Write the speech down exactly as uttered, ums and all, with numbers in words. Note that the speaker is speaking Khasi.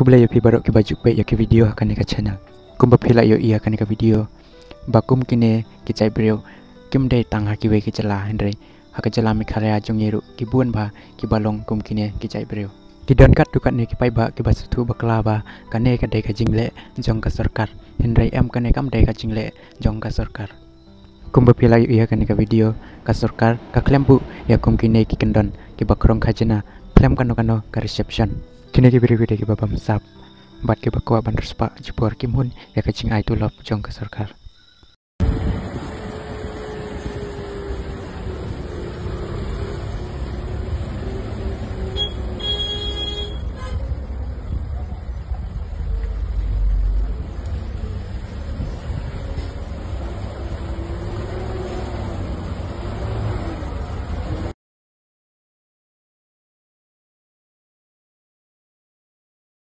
Khublei ïa phi baroh kiba ju peit ïa ki video ha kane ka channel. Kumba phi la ïohi ha kane ka video ba kum kine ki jait briew kim dei tang ha kiwei ki jylla, hynrei ha ka jylla Meghalaya jong ngi ruh ki bun bha kiba long kum kine ki jait briew. Ki don katto katne ki paidbah kiba sngewthuh bakla ba kane ka dei ka jingleh jong ka sorkar, hynrei em, kane kam dei ka jingleh jong ka sorkar. Kumba phi la ïohi ha kane ka video, ka sorkar ka khlem buh ïa kum kine ki kyndon kiba khrong khajna khlem kano kano ka reception. Kine ki briew ki dei kiba bamsap bad kiba kwah ban riewspah jingpyrkhat, kim hun ïa ka jingai tulop jong ka sorkar.